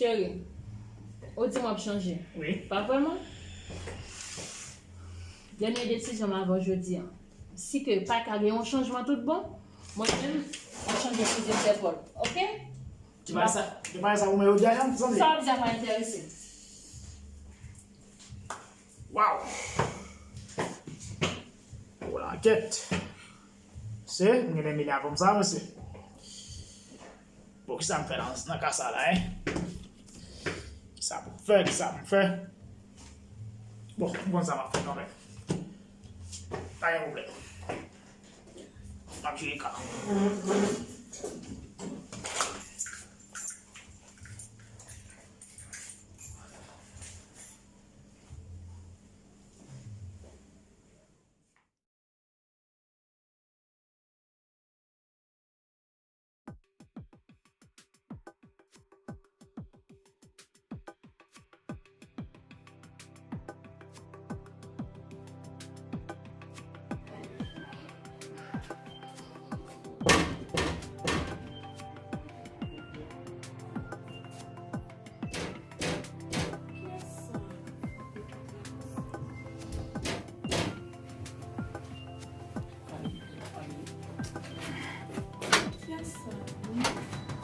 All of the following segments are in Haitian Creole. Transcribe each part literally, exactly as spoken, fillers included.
Cheri, ou di m w ap chanje. Wi. Pa vrèman? Dènye desizyon m avè w jodi a. Si ke pa ka gen yon chanjman tout bon, mwen menm, m ap chanje fizi m fè pòl. Oke? Ki bagay sa, ki bagay sa ou mwen yo di a, Jan, sanble? Sa w ap di a pa enterese m. Waw! Gwo lankèt. Se, m genlè mele avè m sa, mesye. Bon, kisa m fè nan, nan ka sa la, en? Kisa pou m fè, kisa pou m fè? Bon, m konn sa m ap fè kanmenm. Pa gen pwoblèm. M ap jere ka.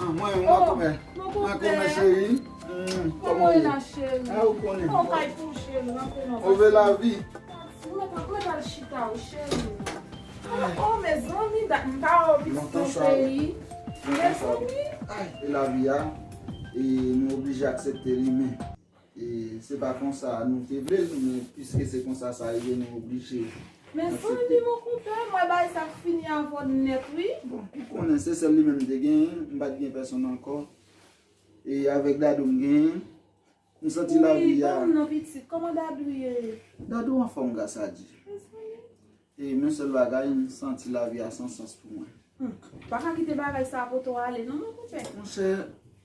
Ah, mwen, mwen kòmè. Mwen kòmè, cheri. Hmm, kòman w ye? Ah, ou konnen. Ou kay pou cheri, rantre nan. Ove lavi. Ou mèt, ou mèt al chita, ou cheri. Oh, mezanmi, dat m pa wè w pitit mwen, cheri. Mezanmi. Ay, e lavi a, e nou oblije aksepte li, men e se pa konsa nou te vle l, men piske se konsa sa rive, nou oblije aksepte. Mezanmi, mon konpè, m wè bagay sa fini avè w nèt, wi. Bon, ou konnen se sèl li menm m te genyen, m pa t gen pèsonn ankò. E avèk Dadou m genyen, m santi lavi a. Wi, ban m non pitit, kòman Dadou ye? Dadou anfòm, gras a Dye. Mezanmi. E men sèl bagay, m santi lavi a san sans pou mwen. Hmm. Pa ka kite bagay sa pote w ale non, mon konpè. Monchè,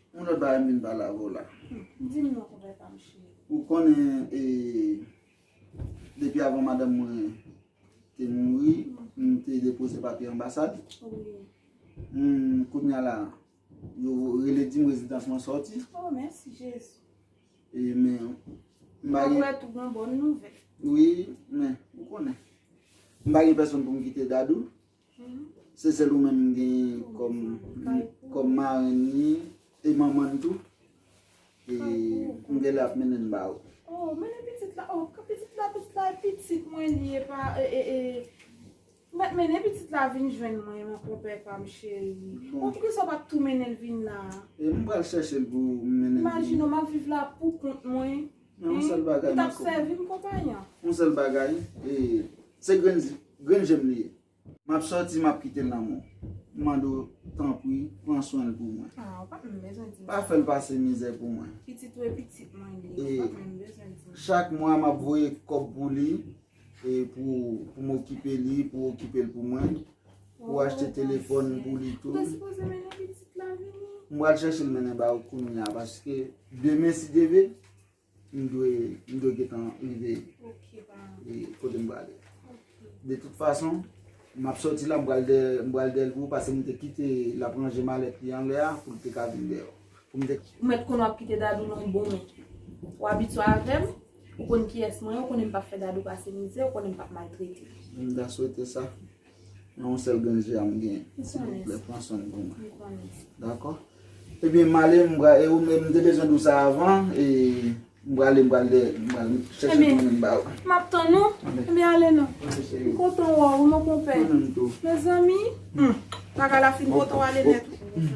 yon lòt bagay m vin pale avè w la. Hmm. Di m non, konpè pa m cheri. Ou konnen, e, depi avan madanm mwen te mouri, m te depoze papye anbasad. Wi. Hmm, kounye a la, yo rele di m rezidans mwen sòti. Oh, mèsi Jezi. E, men, m pa gen. Apre tou, gon bòn nouvèl. Wi, men, ou konnen. M pa gen pèsonn pou m kite Dadou. Mhm. Se sèl ou menm m genyen kòm, kòm marenn li, e manman l tou. E, m genlè ap mennen l ba ou. Oh, mennen pitit la, oh, pitit la, pitit la, e pitit mwen li, e pa, e, e, e. Mèt mennen pitit la vin jwenn mwen, mon konpè pa m cheri. Bon. Bon, poukisa w pa t tou mennen l vin la a? E m pral chèche l pou m mennen l vin. Imajine w, m ap viv la pou kont mwen. Men yon sèl bagay, m ap sèvi m konpayan. Yon sèl bagay, e, se grenn, grenn je m li ye. M ap sòti, m ap kite l nan men w. M mande w, tanpri, pran swen l pou mwen. Ah, ou pa menm bezwen di m sa. Pa fè l pase mizè pou mwen. Pitit ou e pitit mwen li ye, ou pa menm bezwen di m sa. Chak mwa, m ap voye kòb pou li. E pou, pou m okipe li, pou okipe l pou mwen, pou achte telefòn pou li tou. Ou ta sipoze mennen pitit la vini. M pral chèche l mennen ba ou kounye a, paske demen, si Dye vle, m dwe, m dwe gentan rive, e, kote m prale. De tout fason, m ap sòti la, m pral dèyè, m pral dèyè l pou ou, paske m te kite l ap ranje malèt li anlè a, pou l te ka vin dèyè w. Pou m te. Ou mèt konnen w ap kite Dadou nan bon men. Ou abitye avè m, ou konn kiyès mwen ye, ou konnen m p ap fè Dadou pase mizè, ou konnen m p ap maltrete l. M ta swete sa. Men yon sèl grenn je a m genyen. Silvouplè, pran swen l pou mwen. M konnen. Dakò? Ebyen, m ale, m pral, e ou menm, m te bezwen di w sa avan, e m prale, m pral dèyè, m pral chèche l pou mwen ba ou. M ap tann ou. Ebyen, ale non. M kontan wè w, wi, mon konpè. Mezanmi, hmm, bagay la fin kontan w ale nèt, wi.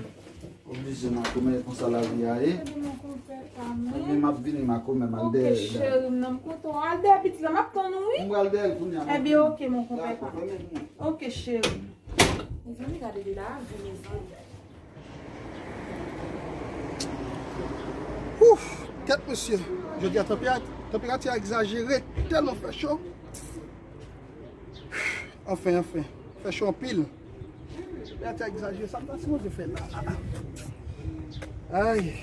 Oblije makomè, konsa lavi a ye. Ebyen, m ap vini makomè, m al dèyè. Ok, cheri m nan, m kontan. Al dèyè pitit la, m ap tann ou, wi. M pral dèyè l kounye a. Ebyen, ok, mon konpè pa. Ok, cheri. Mezanmi, gade de lavi, mezanmi. Ouf, kèt mesye. Jodi a tanperati, tanperati a egzajere, tèlman fè cho. Anfen, anfen, fè cho anpil. Tanperati a egzajere, sa m ta sipoze fè la? Ay.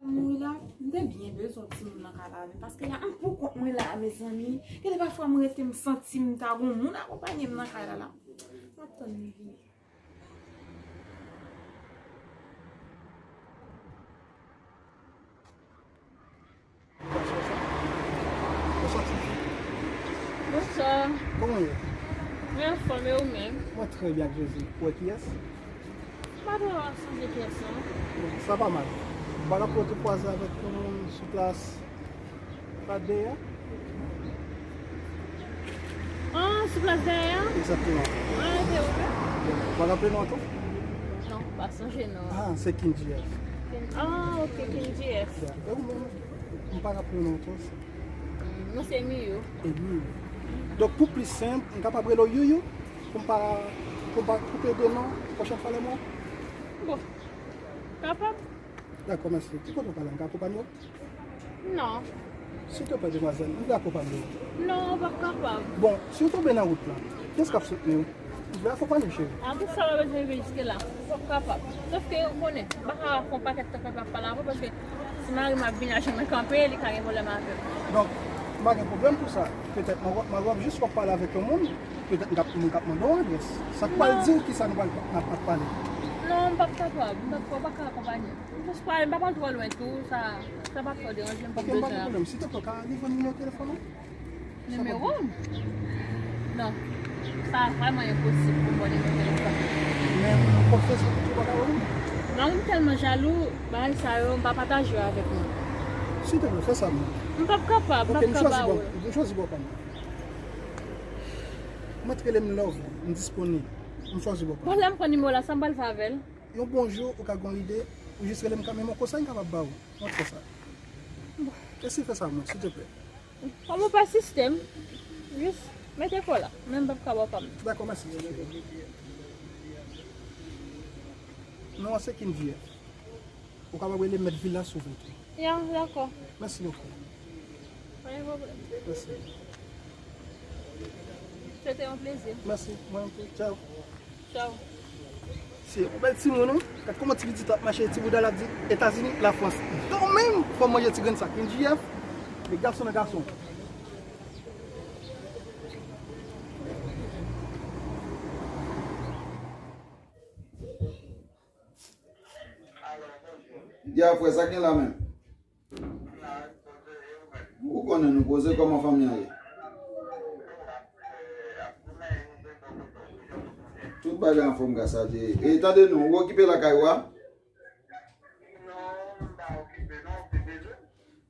Mouri la, m te byen bezwen timoun nan kay la, men paske la, m pou kont mwen la, mezanmi. Gen de pafwa m rete, m santi m ta gon moun akonpanye m nan kay la, la. M ap tann li vini. Bonswa. Kòman w ye? Mwen anfòm, e ou menm? Mwen trè byen, ak Jezi. Ou wè kiyès? M pa twò sonje kiyès non. Bon, sa pa mal. Ou pa t ap pral tou kwaze avèk yon moun sou plas la dèyè? Ah, sou plas dèyè a? Egzakteman. Ah, ok, ok. Ou pa raple non an tou? Non, m pa sonje non. Ah, se King G F. Ah, ok, King G F. Ya, e ou menm? M pa raple non an tou. Mm, non, se Miyo. E Miyo. Donk, pou plis senp, m kapab rele w Youyou? Pou m pa, pou m pa koupe de non pwochèn fwa lè mwen? Bon, kapab. Dakò, mèsi. Ki kote w prale? M ka akonpanye w? Non. Silteplè, demwazèl, m vle akonpanye w. Non, w p ap kapab. Bon, si w tonbe nan wout la, kiyès k ap soutni w? M vle akonpanye w, cheri. A, pou sa, w pa bezwen rive jiske la. W p ap kapab. Sòf ke, ou konnen, m pa ka fè yon pakèt tan kanpe ap pale avè w, paske si mari m ap vini a jan mwen kanpe, li ka gen pwoblèm avè m. Donk, m pa gen pwoblèm pou sa. Petèt, mwen wè, mwen wè jis w ap pale avèk yon moun, petèt, m k ap, moun k ap mande w adrès. Sa k pral di w kisa nou pral, n ap, n ap pale? Non, m p ap kapab. M p ap, w pa ka akonpanye m. Jis pale, m pa pral twò lwen tou, sa, sa p ap fè w deranje m. Ok, m pa gen pwoblèm. Silteplè, w ka livre m nimewo telefòn ou? Nimewo m? Non. Sa vrèman enposib pou m ba w nimewo telefòn. Men, ou kont Facebook ou pa ka wè m? Mari m tèlman jalou, bagay sa yo, m pa pataje yo avèk moun. Silteplè, fè sa pou mwen. M p ap kapab, m p ap kapab. Ok, m chwazi bò, m chwazi bò pa m. Mwen t rele m love, m disponib. M chwazi bò pa m. Bon, lè m pran nimewo la, sa m pral fè avè l? Yon bon jou, ou ka gen yon ide, ou jis rele m kanmenm, yon konsèy m kapab ba w. Mwen fè sa. Bon. Eseye fè sa pou mwen, silteplè. Kòman w pa sistèm? Jis mete kò la. Men m p ap ka ba w pa m. Dakò, mèsi, cheri. Non an se King G F. Ou kapab rele m Mèt Vila si w vle tou. Ya, dakò. Mèsi bokou. Pa gen pwoblèm. Mèsi. Se te yon plezi. Mèsi. Mwen tou. Tchaw. Tchaw. Se yon bèl timoun, wi. Gad kòman ti pitit la ap mache, ti bouda l ap di Etazini, Lafrans. Donk menm, fò m manje ti grenn sa. King G F, men gason nan gason. Ya, frè, sa k gen la menm? Ou konnen nou poze, kòman fanmi an ye? Tout bagay anfòm, gras a Dye. E tande non, ou okipe lakay ou a?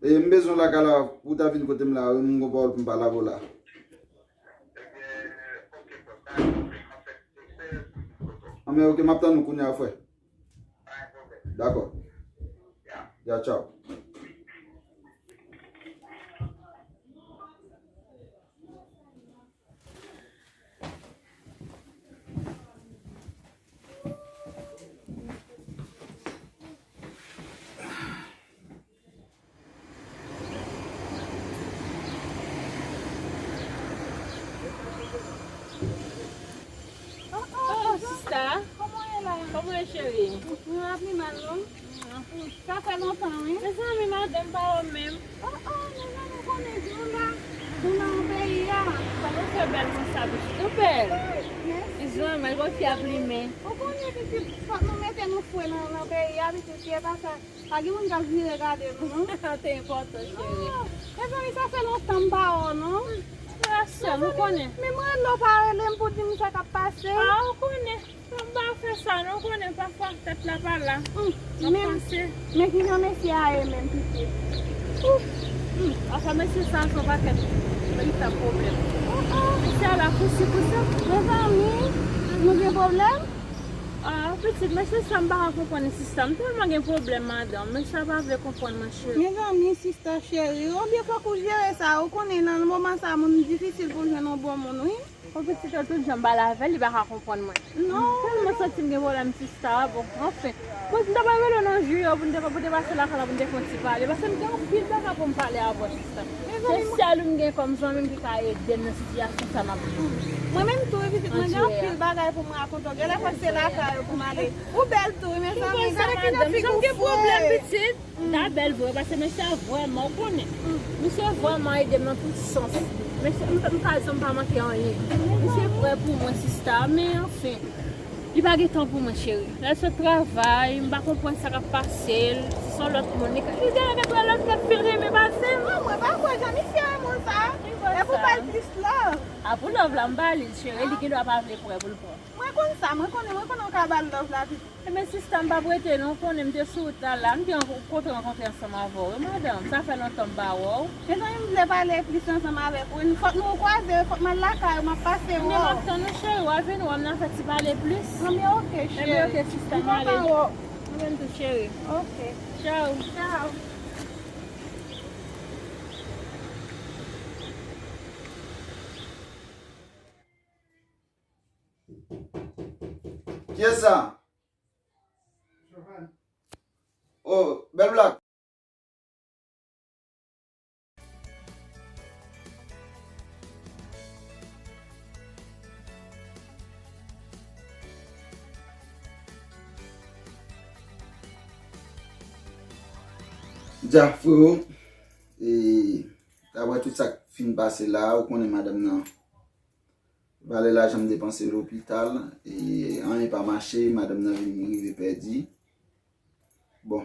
E m bezwen w lakay la pou w ta vin kote m la, m gon pawòl pou m pale avè w la. Anben, ok, m ap tann ou kounye a, frè. Dakò. Ya, tchaw. Oh, oh, sista. Kòman w ye la? Kòman w ye, cheri? Mwen pa pi mal, non. Sa fè lontan, wi. Mezanmi, madanm pa wè w menm. Oh, oh, mezanmi, ou konnen jou la. Nou nan yon peyi a. Kòman w fè bèl konsa, pitit? Ou bèl. Mèsi. Mezanmi, al bò fi a plimen. Ou konnen, pitit, fòk nou mete nou fre nan, nan peyi a, pitit, se pa sa. Pa gen moun k ap vire gade nou, non. Te enpòtan, cheri. Oh, mezanmi, sa fè lontan m pa wè w, non. Mezanmi, ou konnen. Men mwen rele w pa rele m pou di m sa k ap pase. Ah, ou konnen. Fò m pa fè sa, non, ou konnen pafwa tèt la pa la. M ap panse. Men kijan mesye a ye menm, pitit? Ouf. Hmm, afè mesye sa, se yon pakèt veritab pwoblèm. Oh, oh. Mesye a la pou si pou sa. Mezanmi, nou gen pwoblèm? Ah, pitit, mesye sa m pa ka konprann sista. M tèlman gen pwoblèm, madanm. Mesye a pa vle konprann mwen, cheri. Mezanmi, sista cheri, oubyen fòk ou jere sa. Ou konnen nan moman sa, moun difisil pou jwenn yon bon moun, wi. Yon pitit yo tout jan m pale avè l, li pa ka konprann mwen. Non. M tèlman santi m gen pwoblèm, sista, bon, anfen. Bon, m ta pral rele w nan jou yo pou n te, pou te pase lakay la, pou n te fè yon ti pale. Paske m gen anpil bagay pou m pale avè w, sista. Se sèl ou m gen kòm zanmi m ki ka ede m nan sitiyasyon sa m ap viv. Mwen menm tou, wi, pitit, mwen gen anpil bagay pou m rakonte w. Genlè fòk se lakay ou pou m ale. Ou bèl tou, wi, mezanmi, gade kijan figi w fre. Pitit, m ta bèl vre, paske mesye a vrèman, ou konnen. Misye vrèman ede m nan tout sans. Mesye, m, m pa janm pa manke anyen. Misye prè pou mwen, sista, men anfen. Li pa gen tan pou mwen, cheri. Lè l sot travay, m pa konprann sa k ap pase l. Si se yon lòt moun, li, li genlè gen twò lòt nèg fin renmen pase m. Non, mwen pa kwè jan misye renmen moun sa. Al plis love. A pou love la, m ba li l, cheri, li gen dwa pa vle pran pou l pran. Mwen konn sa, mwen konnen, mwen konnen w ka ba l love la pi. Ebyen, sista, m p ap rete non, w konnen m te sou wout la, la, m te rankontre, rankontre ansanm avè w, wi, madanm, sa fè lontan m pa wè w. Mezanmi, m vle pale plis ansanm avèk ou, fòk nou kwaze, fòk m al lakay ou, m ap pase wè w. Ebyen, m ap tann ou, cheri, w a vin wè m nan fè ti pale plis. Anben, oke, cheri. Ebyen, oke, sista, m ale. M kontan wè w. Mwen menm tou, cheri. Oke. Tchaw. Tchaw. Kiyès sa? Oh, Bèl Blak. Dja, frewo, e, apre tout sa k fin pase la, ou konnen madanm nan, valè lajan m depanse lopital, e, anyen pa mache, madanm nan vin rive pèdi. Bon,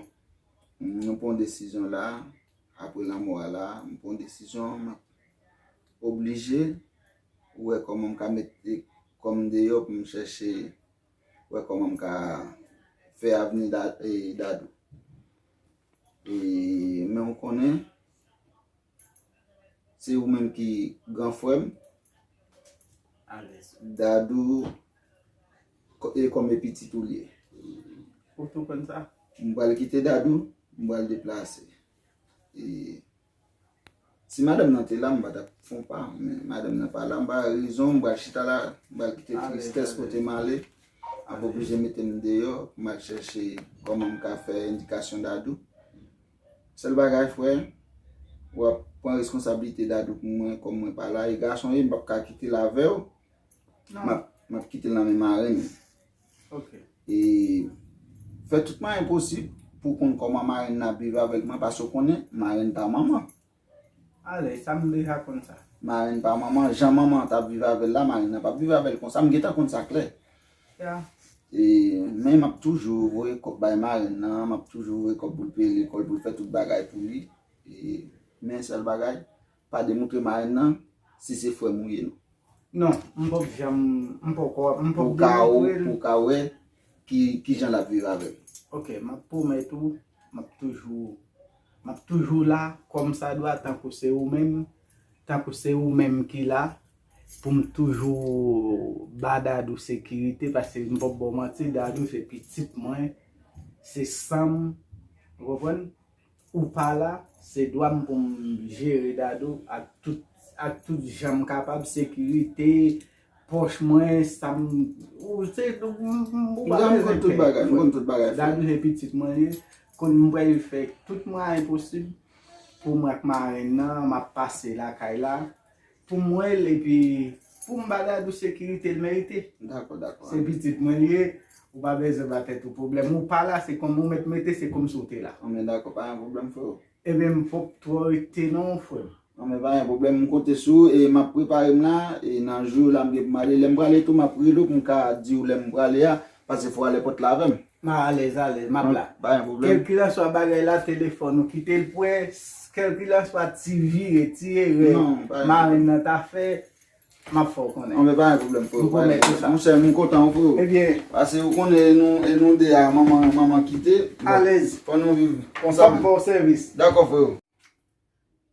nou pran yon desizyon la, apre lanmò a la, m pran yon desizyon, m ap oblije wè kòman m ka mete kò m deyò pou m chèche wè kòman m ka fè avni Da-, e, Dadou. E, men w konnen, se ou menm ki gran frè m. Alèz. Dadou, kò-, e kòm e pitit ou li ye. Ou tou konn sa? M pral kite Dadou, m pral deplase. E si madanm nan te la, m pa t ap fè yon pa, men madanm nan pa la, m pa rezon, m pral chita la, m pral kite tristès kote m ale. Ap oblije mete m deyò, m al chèche kòman m ka fè endikasyon Dadou. Sèl bagay, frè, w ap pran reskonsablite Dadou pou mwen, kòm mwen pa la, e gason ye, m p ap ka kite l avè w. M ap, m ap kite l nan men marenn. Ok. E fè tout mwayen posib pou w konn kòman marenn nan ap viv avèk mwen, paske w konnen, marenn pa manman. Alèz, sa m deja konn sa. Marenn pa manman, jan manman an t ap viv avè l la, marenn nan p ap viv avè l konsa. M gentan konn sa klè. Ya. E, men m ap toujou voye kòb bay marenn nan, m ap toujou voye kòb pou l peye lekòl, pou l fè tout bagay pou li. E, men sèl bagay, pa demontre marenn nan si se frè m ou ye, non. Non, m p ap janm, m poko, m p ap demontre l. Pou w ka wè ki, ki jan l ap viv avè l. Ok, m ap pwomèt ou, m ap toujou, m ap toujou la, kòm sa dwa, tankou se ou menm, tankou se ou menm ki la, pou m toujou ba Dadou sekirite, paske m p ap ba w manti, Dadou se pitit mwen, se san m, ou konprann? Ou pa la, se dwa m pou m jere Dadou ak tout, ak tout jan m kapab, sekirite, pòch mwen, sa m, ou se, ou, ou pa bezwen pè. M konn tout bagay, m konn tout bagay, frè. Dadou se pitit mwen ye, konn m pral fè tout mwayen posib pou mwen ak marenn nan, m ap pase lakay la. Pou m wè l, epi pou m ba Dadou sekirite l merite. Dakò, dakò. Se pitit mwen li ye, ou pa bezwen ba tèt ou pwoblèm. Ou pa la, se kòm ou mèt mete, se kòmsi w te la. Anben dakò, pa gen pwoblèm, frè. Ebyen, m poko twò rete non, frè m. Anben pa gen pwoblèm, m konte sou ou, e m ap prepare m la, e nan jou la m gen pou m ale. Lè m prale tou, m ap rele w pou m ka di w lè m prale a, paske fò w al èpòt la avè m. M alèz, alèz, m ap la. Pa gen pwoblèm. Kèlkilanswa bagay la, telefòn ou kite l prè, kèlkilanswa ti vire, ti erè marenn nan ta fè, m ap fè w konnen. Non, men pa gen pwoblèm, frè. M pwomèt ou sa. Monchè, m kontan, frè. Ebyen. Paske ou konnen, e nou, e nou de a, manman, manman kite. Bon, alèz. Fò nou viv konsa menm. Fò m ba w sèvis. Dakò, frè.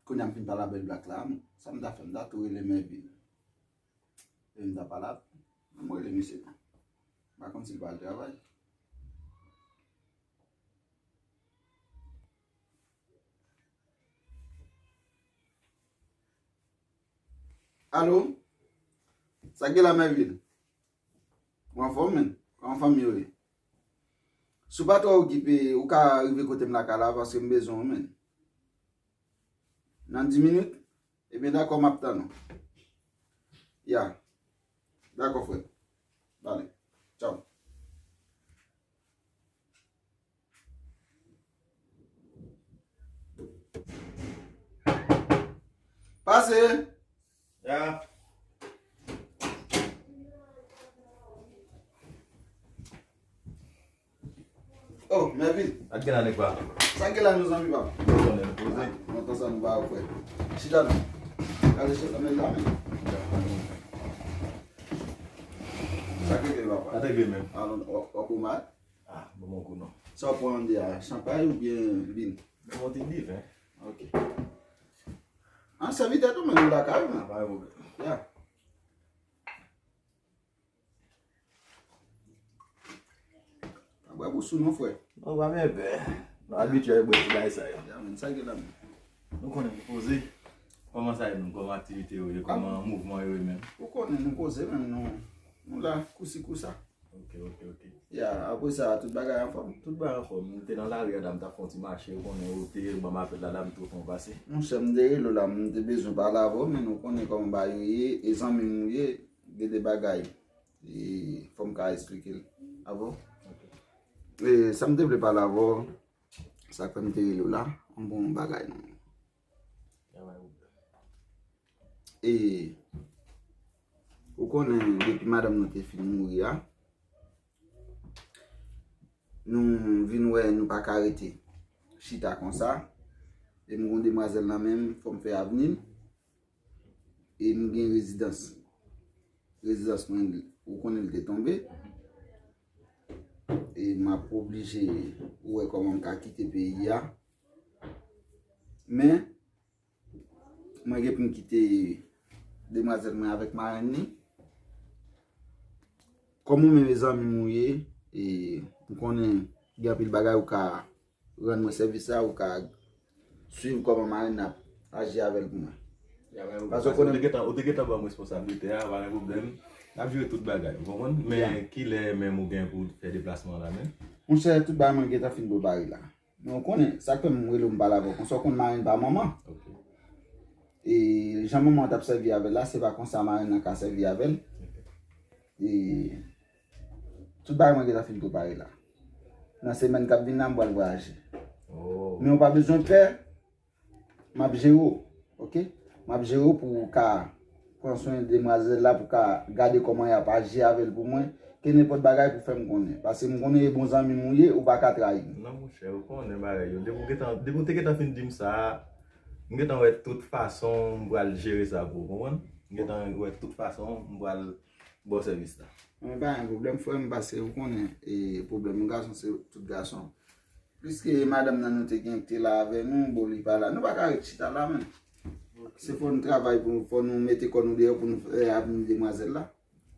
Kounye a m fin pale a Bèl Blak la, sa m ta fè, m ta tou rele Mèvil. E m ta pale avè l. M rele misye tou. M pa konn si l pral travay. Alo? Sa k gen la, Mèvil? Ou anfòm, menn? Kòman fanmi yo ye? Si w pa twò okipe, ou ka rive kote m lakay la, paske m bezwen w, menn. Nan dis minit? Ebyen, dakò, m ap tann ou. Ya. Dakò, frè. Bale. Tchaw. Pase. Ya. Oh, Mèvil. Sa k gen la, nèg pa? Sa k gen la, nou zanmi pa? Ou konnen, nou poze. Lontan sa nou pa wè, frè. Chita non. Gade sèl la, men la, men. Sa k regle, papa? Sa k regle menm? Alon, w ap bon mal? Ah, bon, bon kou non. Sa w pran de a, chanpay oubyen vin? Bon, yon ti diven. Ok. An sèvitè tou, men nou lakay ou, men. Ah, pa gen pwoblèm. Ya. Pa bwè pou sou non, frè. Non, pa byen pè. Nou abitye bwè ti bagay sa yo. Ya, men, sa gen la, men. Nou konnen nou poze. Kòman sa ye menm? Kòman aktivite yo ye? Kòman mouvman yo ye menm? Ou konnen nou poze menm, nou, nou la, kousi kousa. Ok, ok, ok. Ya, apre sa, tout bagay anfòm? Tout bagay anfòm. M te nan lari a la, m t ap fè yon ti mache, ou konnen, ou te ban m apèl la, la, m tou fè yon pase. Monchè, m te rele w la, m te bezwen pale avè w, men nou konnen kòman bagay yo ye, e zanmi m ou ye, gen de bagay. E fò m ka esplike l avè w. Ok. E sa m te vle pale avè w, sa k fè m te rele w la, yon bon bagay non. E ou konnen depi madanm nou te fin mouri a, nou vin wè nou pa ka rete chita konsa. E m gon demwazèl nan men m, fò m fè avni l. E m gen rezidans. Rezidans mwen, ou konnen l te tonbe. E m ap oblije wè kòman m ka kite peyi a. Men, mwen gen pou m kite demwazèl mwen avèk marenn li. Kòm ou menm e zanmi m ou ye, e m konnen gen anpil bagay ou ka rann mwen sèvis la, ou ka swiv kòman marenn nan ap aji avè l pou mwen. Ya, pa gen pwoblèm. Paske ou te gentan, ou te gentan ban m responsablite a, pa gen pwoblèm. N ap jere tout bagay, ou konprann? Men kilè menm ou gen pou fè deplasman an la menm? Monchè, tout bagay mwen gentan fin prepare la. Men ou konnen, sa k fè m rele w m pale avè w konsa, ou konn marenn pa manman. Ok. E jan manman an t ap sèvi avè l la, se pa konsa marenn nan ka sèvi avè l. Ok. E tout bagay mwen gentan fin prepare la. Nan semèn k ap vin la, m pral vwayaje. Oh. Men ou pa bezwen pè, m ap jere w, ok? M ap jere w pou w ka pran swen demwazèl la, pou w ka gade kòman y ap aji avè l pou mwen. Ke nenpòt bagay pou fè m konnen. Paske m konnen e bon zanmi m ou ye, ou pa ka trayi m. Non, monchè, ou konnen bagay yo. Depi w gentan, depi w te gentan fin di m sa, m gentan wè tout fason m pral jere sa pou ou, konprann? M gentan wè tout fason m pral ba w sèvis la. Men pa gen pwoblèm, frè m, paske ou konnen, e, pwoblèm yon gason, se tout gason. Pliske madanm nan nou te gen ki te la avè nou, bon, li pa la. Nou pa ka ret chita la, menm. Ok. Se fò nou travay pou, fò nou mete kò nou deyò pou nou fè avni demwazèl la.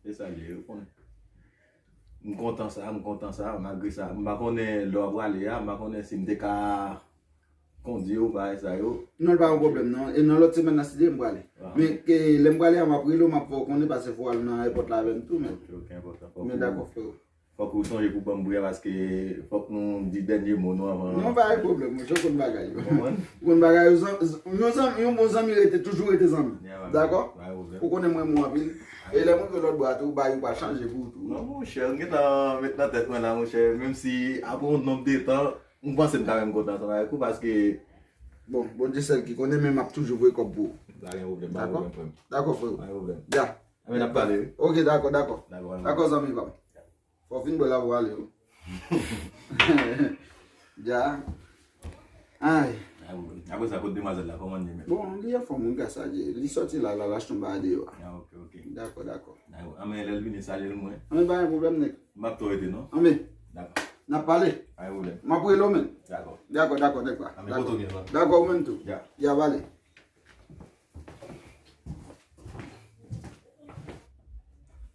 E sa l ye, ou konnen. M kontan sa, m kontan sa, malgre sa. M pa konnen lè w ap prale a, m pa konnen si m te ka kondui ou, bagay sa yo. Non, l pa yon pwoblèm, non. E nan lòt semèn nan, si Dye vle, m prale. Ah. Men ke lè m prale a, m ap rele w, m ap fè w konnen, paske fò w al nan èpòt la avè m tou, men. Ok, ok, enpòtan. Men dakò, frè. Fòk ou sonje pou ban m bri a, paske fòk nou di dènye mo nou anvan. Non, pa gen pwoblèm, monchè, ou konn bagay yo. Ou konprann? Ou konn bagay yo, zan-, z-, yon zanmi, yon bon zanmi rete, toujou rete zanmi. Yeah, man. Dakò? Pa gen pwoblèm. Ou konnen mwen renmen w anpil. E lè m rive lòt bò a tou, bagay yo pa chanje pou ou tou. Non, monchè, m gentan met nan tèt mwen la, monchè, menm si apre yon nonb de tan, m panse m ka menm kontan ansanm avèk ou, paske bon, Bondye sèl ki konnen, men m ap toujou voye kòb pou ou. Pa gen pwoblèm, pa gen pwoblèm, frè m. Dakò, frè m. Pa gen pwoblèm. Ya. Anben, n ap pale, wi. Ok, dakò, dakò. Dakò, dakò, zanmi pa m. Fò w fin bwè l avan w ale, wi. Ya. Ay. Ay, bon. Apre sa, kot demwazèl la, kòman l ye menm? Bon, li anfòm, wi, gras a Dye. Li sòti la, l al achte yon bagay deyò a. Ah, ok, ok. Dakò, dakò. Dakò. Anben, lè l vini, salye l mwen. Anben, pa gen pwoblèm, nèg. M p ap twò rete, non? Anben. Dakò. N ap pale. Pa gen pwoblèm. M ap rele w, men. Dakò. Dakò, dakò, nèg pa. Anben, dakò. Kote w ye, non? Dakò, ou menm tou. Ya. Ya, pale.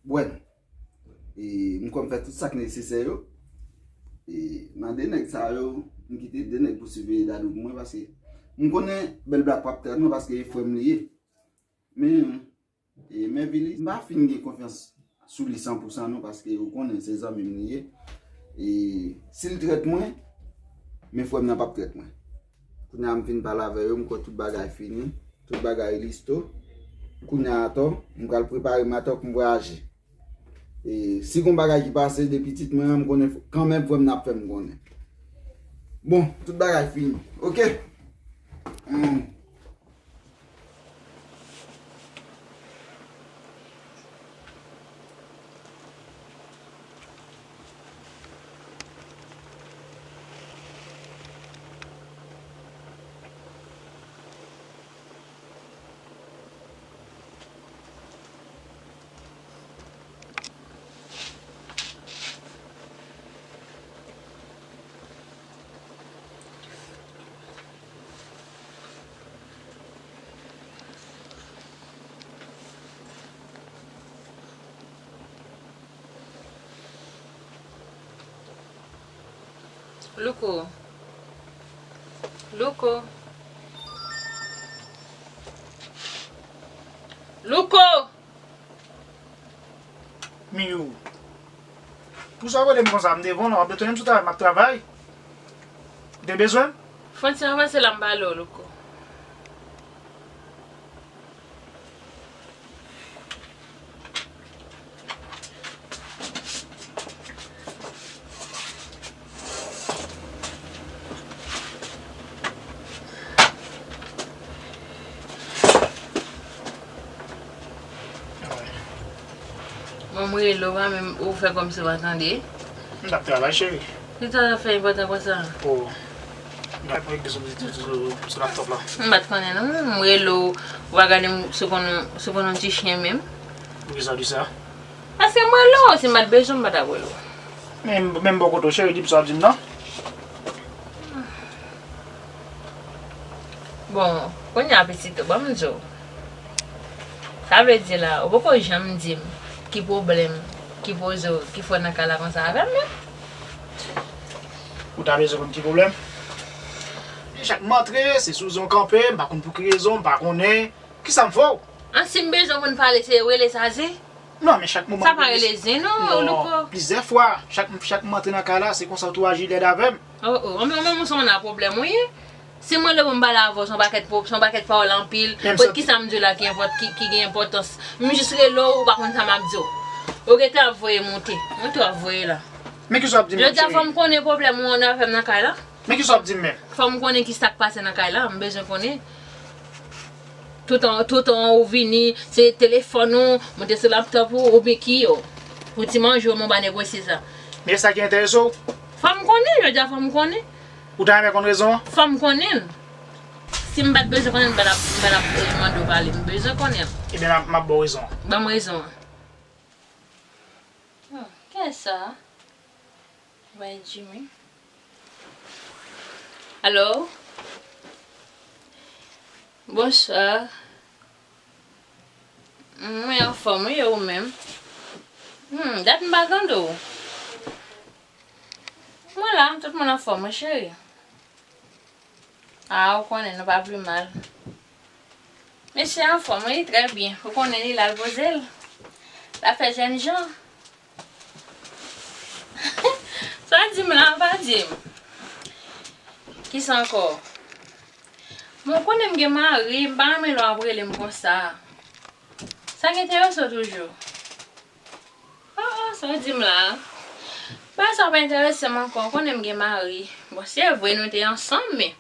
Bwè. E m kwè m fè tout sa k nesesè yo. E nan de nèg sa yo, m kite de nèg pou siveye Dadou pou mwen, paske m konnen Bèl Blak p ap trèt mwen, paske e frè m li ye. Men, e, men Vili, m pa fin gen konfyans sou li san pou san non, paske ou konnen se zanmi m li ye. E si l trèt mwen, men frè m nan p ap trèt mwen. Kounye a m fin pale avè yo, m kwè tout bagay fini, tout bagay listo. Kounye a atò, m pral prepare m atò pou m vwayaje. E si gon bagay ki pase de pitit mwen an, m konnen f-, kanmenm frè m nan ap fè m konnen. Bon, tout bagay fini. Ok? Hmm. Louko. Louko. Louko! Miyou. Poukisa w rele m konsa? M devan w la, w ap detounen m sou travay, m ap travay. Ou te bezwen m? Fon ti avanse la, m pale w, Louko. Bon, m rele w, pa menm ou fè kòmsi w pa tande. M t ap travay, cheri. Ki sa w ap fè enpòtan konsa? Oh. M t ap regle sou, sou, sou, sou laptop la. M pa t konnen non. M rele w, ou pa gade m, si w konn, si w konn yon ti chen menm. Poukisa w di sa? Paske m rele w, si m pa t bezwen, m pa t ap rele w. Men, men m bò kote w, cheri, di m sa w ap di m nan. Bon, kounye a pitit, ban m di w. Sa vle di la, ou poko janm di m ki pwoblèm ki poze w, ki fè w nan kay la konsa avè m menm. Ou ta bezwen konn ki pwoblèm? Chak m antre, se sou zen w kanpe, m pa konn pou ki rezon, m pa konnen. Kisa m fè w? An, si m bezwen konn pale, se rele sa zen? Non, men chak moman. Sa pa rele zen, non, Louko. Plizyè fwa, chak, chak m antre nan kay la, se konsa w tou aji lèd avè m. Oh, oh, an, men, an, men, ou se yon pwoblèm, wi. Si mwen lè pou m pale avè w, se yon pakèt pwo-, se yon pakèt pawòl anpil. Kisa m di w la ki enpòt-, ki, ki gen enpòtans? M jis rele w, ou pa konn sa m ap di w. Ou gentan ap voye monte. Monte w ap voye la. Men kisa w ap di m? Jodi a fò m konnen pwoblèm ou an avè m nan kay la. Men kisa w ap di m menm? Fò m konnen kisa k pase nan kay la, m bezwen konnen. Toutan, toutan ou vini, se telefòn ou, monte sou laptop ou, oubyen ki yo. Pou ti manje ou, men w pa negosye sa. Men sa ki enterese w? Fò m konnen, jodi a fò m konnen. Ou ta renmen konn rezon an? Fò m konnen l. Si m pa t bezwen konnen l, m pa t ap, m pa t ap, eh, mande w pale. M bezwen konnen l. Ebyen, m ap, m ap ba w rezon an. Ban m rezon an. Hmm, kiyès sa? Bay Jimmy. Alo? Bonswa. Mwen anfòm, wi, e ou menm? Hmm, dat m pa tande w. Mwen la, tout moun anfòm, wi, cheri. A, ou konnen, nou pa pi mal. Mesye anfòm, wi, trè byen. Ou konnen li la, l poze l. L ap fè jènjan. Sa w di m la, pa di m. Kisa ankò? Bon, ou konnen m gen mari, m pa renmen lè w ap rele m konsa. Sa k enterese w toujou? Oh, oh, sa w di m la? Bagay sa pa enterese m ankò, ou konnen m gen mari. Bon, se vre, nou te ansanm, men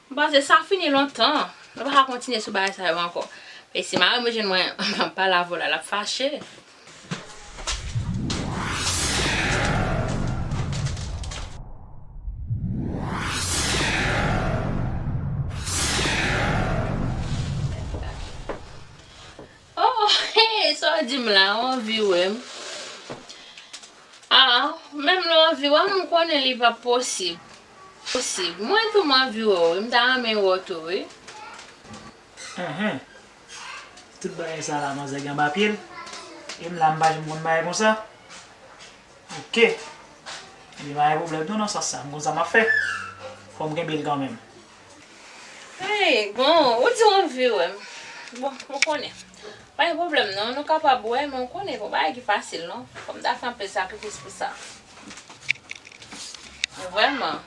m panse sa fini lontan. Nou pa ka kontinye sou bagay sa yo ankò. E si mari mwen jwenn mwen, m ap pale avè w la, l ap fache. Oh, hey, sa w di m la, w anvi wè m? Ah, menm lè w anvi wè m, m konnen li p ap posib. Posib. Mwen tou m anvi wè w, wi. M ta renmen wè w tou, wi. Enhen. Tout bagay sa la, manzè gen anba pye l. E m la, m pa janm konn bagay konsa. Ok. Ebyen, pa gen pwoblèm non, nan sans sa. M konn sa m ap fè. Fò m kenbe l kanmenm. Hey, bon, ou di w anvi wè m. Bon, ou konnen. Pa gen pwoblèm non, nou kapab wè, men ou konnen, pa yon bagay ki fasil non. Fò m ta fè anpil sakrifis pou sa. Vrèman.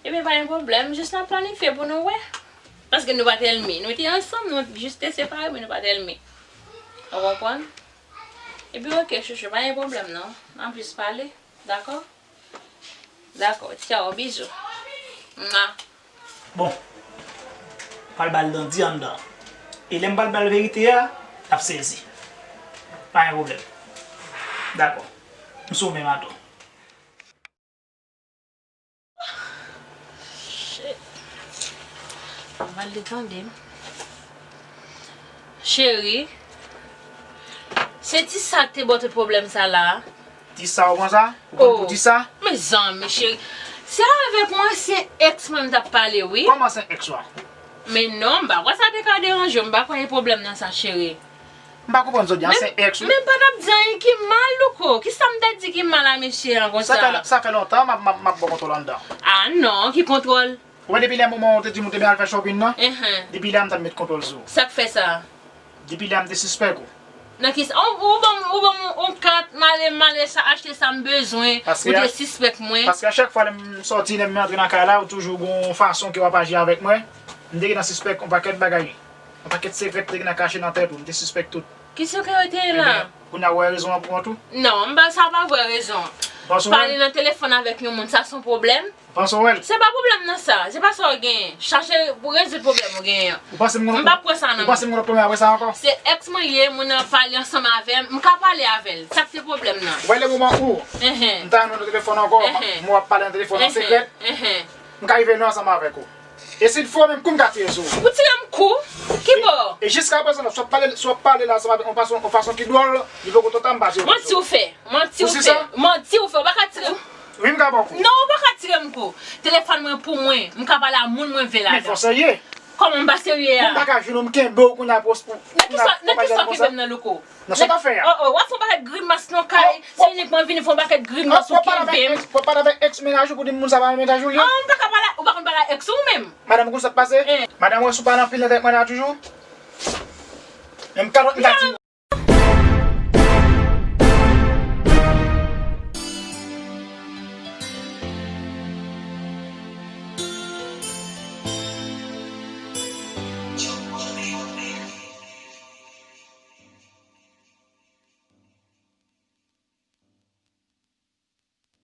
Ebyen, pa gen pwoblèm, jis n ap planifye pou nou wè. Paske nou pa t ènmi. Nou te ansanm, nou jis te separe, men nou pa t ènmi. Ou konprann? Ebyen, ok, chouchou, pa gen pwoblèm non. N ap jis pale, dakò? Dakò, tchaw, bizou. Mwa. Bon, pral ba l dandi anndan. E lè m pral ba l verite a, l ap sezi. Pa gen pwoblèm. Dakò. M sou men maton. Shit. Mal li tande m. Cheri, se ti sa k te ba w tout pwoblèm sa la. Ti sa ou pran sa? Ou konn pou ti sa? Mezanmi, cheri. Se avèk yon ansyen ex mwen m t ap pale, wi. Kòman ansyen ex ou a? Men non, m pa kwè sa te ka deranje w, m pa kwè gen pwoblèm nan sa, cheri. M pa konprann, Zodi, an se ex ou. Men m pa t ap di anyen ki mal, Louko. Kisa m ta di ki mal a mesye an konsa? Sa fè, sa fè lontan m ap, m ap, m ap ba w kontwòl anndan. Ah non, ki kontwòl? Ou wè depi lè moman ou te di m ou te vin al fè shopping nan, depi lè a m t ap met kontwòl sou ou. Sa k fè sa? Depi lè a m te sispèk ou. Nan kisa? Ou, ou ban m, ou ban m yon kat, m ale, m ale sa, achte sa m bezwen, ou te sispèk mwen. Paske a chak fwa lè m sòti, lè m antre nan kay la, ou toujou gon fason ke w ap aji avèk mwen. M te gentan sispèk yon pakèt bagay. Yon pakèt sekrè ki te gentan kache nan tèt ou, m te sispèk tout. Ki sekrè yo te ye la? Ebyen, kounye a ou wè rezon an pou kont ou? Non, m pa, sa pa vrè rezon. Pale nan telefòn avèk yon moun, sa se yon pwoblèm? Panse w wè l? Se pa pwoblèm nan sa. Se pa sa w genyen. Chache pou rezoud pwoblèm ou genyen an. Ou panse m konn... M p ap pran sa nan men w. Ou panse m konn ap pran apre sa ankò? Se ex mwen li ye, moun nan pale ansanm avè m. M ka pale avè l. Sa k te pwoblèm nan? Ou wè le moman ou m ta jwenn ou nan telefòn ankò, m w ap pale nan telefòn an sekrè, m ka rive nan ansanm avèk ou. E si l fò menm kou m ka tire sou ou. Ou tire m kou? Ki bò? E jiska prezan la, si w ap pale, si w ap pale la ansanm avèk yon fason, yon fason ki dwòl, li poko tanta m pa tire kou sou ou. Manti ou fè. Manti ou fè. Manti ou fè. Ou pa ka tire m. Wi, m ka ba w kou. Non, ou pa ka tire m kou. Telefòn mwen pou mwen. M ka pale a moun mwen vle ladan. Men fò serye. Kòman m pa serye a? Moun pa ka jwenn ou, m kenbe w kounye a pou... Nan kisa, nan kisa w kenbe m nan, Louko? Nan sa w ap fè a. Oh, oh, w ap fè yon pakèt grimas nan kay. Se inikman vini fè yon pakèt grimas ou kenbe m. W ap pale avèk ex mennaj ou pou di m moun sa pa mennaj ou li ye? Ah, m pa ka pale, ou pa konn pale a ex ou menm? Madanm, ou konn sa k pase? Madanm, ou wè si w pale anpil nan tèt mwen la toujou. Men m kalòt m ka di.